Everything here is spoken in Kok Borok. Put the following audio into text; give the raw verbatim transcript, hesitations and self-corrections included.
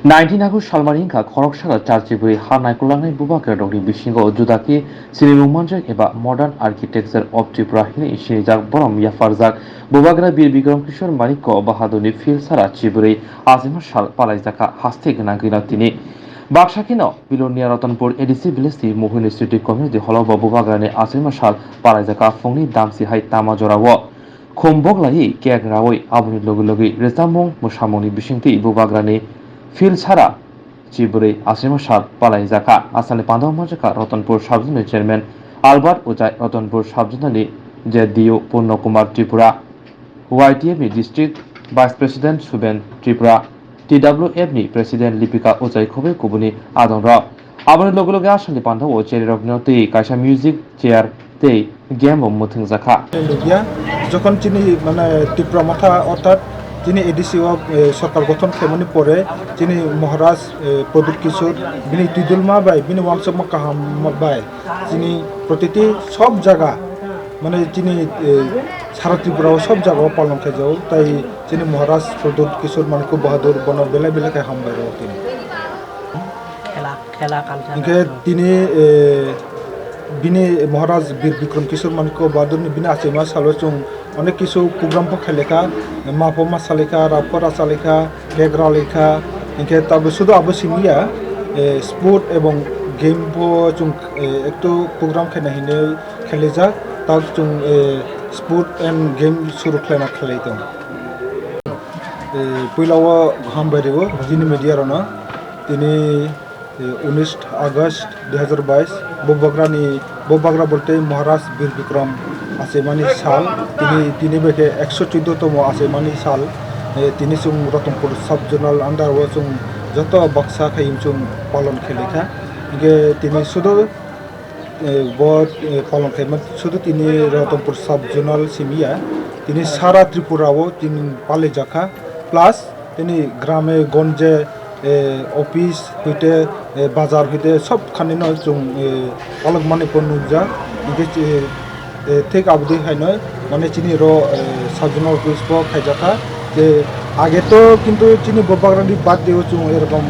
Nineteen August salmani wngkha khoroksa char chibrwi ha naikolnai bubagrarokni bisingo juda khe sinimung manjak eba Modern Architecture of Tripura hwnwi sinijak borom yapharjak bubagra Bir Bikram Kishore Manikya Bahadurni phil sara chibrwi achaima sal palaijakha haste gwnangwino tini. Baksa kheno Bilonia Ratanpur A D C village ni Mohini City Community Hall o bo bubagrani achaima sal palaijakha phungni damsi hai tama jorao. Khum boglaiwi cake raui aboni logi logi rwchapmung mwsamungni bisingtwi bubagrani phil sara chibrwi achaima sal palaijakha. Asalni pandao manjakha Ratanpur Sub-Zonal Chairman Albert Ujai, Ratanpur Sub-Zonalni J D U Purno Kumar Tripura, Y T F ni District Vice President Suben Tripura, T W F ni President Lipika Ujai khobwi kubuni adongrok. Aboni loge loge asalni pandao cherirokno twi kaisa music chair tei game bo mwthwngjakha. Nukya, jokhon chini, mane, Tipra Motha orthat chini A D C o, eh, sorkar gothon khaimani pore chini Maharaj, eh, Pradyut Kishore bini twidulma bai, bini uansukma kaham bai chini protiti sob jaga, mane, chini, eh, sara Tripura o sob jaga o palon khaijao, tai chini Maharaj Pradyut Kishore Manikya Bahadur bono belai belai khe hambai rw tini. Khela, khela culture. Hinkhe tini, eh, bini Maharaj Bir Bikram Kishore Manikya Bahadurni bini achaima salo chwng onek kisu program bo khailekha, mapho ma salekha, rapho ra salekha, cake ralekha, hinkhe tabuk sudu abo simiya, eh, sport ebong game bo chwng, eh, ekto program khaina hinwi khailaijak, tak chwng, eh, sport and game suru khlaina khlai tongo. Eh, puila o hambai rwo chini media rokno. Tini, eh, unis August dui hazar bais, bubagrani, bubagra bolte Maharaj Bir Bikram achaimani sal, tini, tini bai khe ekso chuddo tomo achaimani sal, eh, tini chwng Ratanpur sub zonal under o chwng joto baksa khai chwng palon khailai kha. Hinkhe tini sudu eh, bo, eh, palon khaima sudu tini Ratanpur sub zonal simiya, tini sara Tripura o tini palaijakha, plus tini grame gonje, eh, office hoite, eh, bazar hoite sob khani no chwng, eh, palok mani pon nukjak, hinkhe, eh, eh, thik aboni haino mane chini ro, eh, sub zonal office bo khaijakha, je age to kintu chini bubagrani birthday o chwng erokom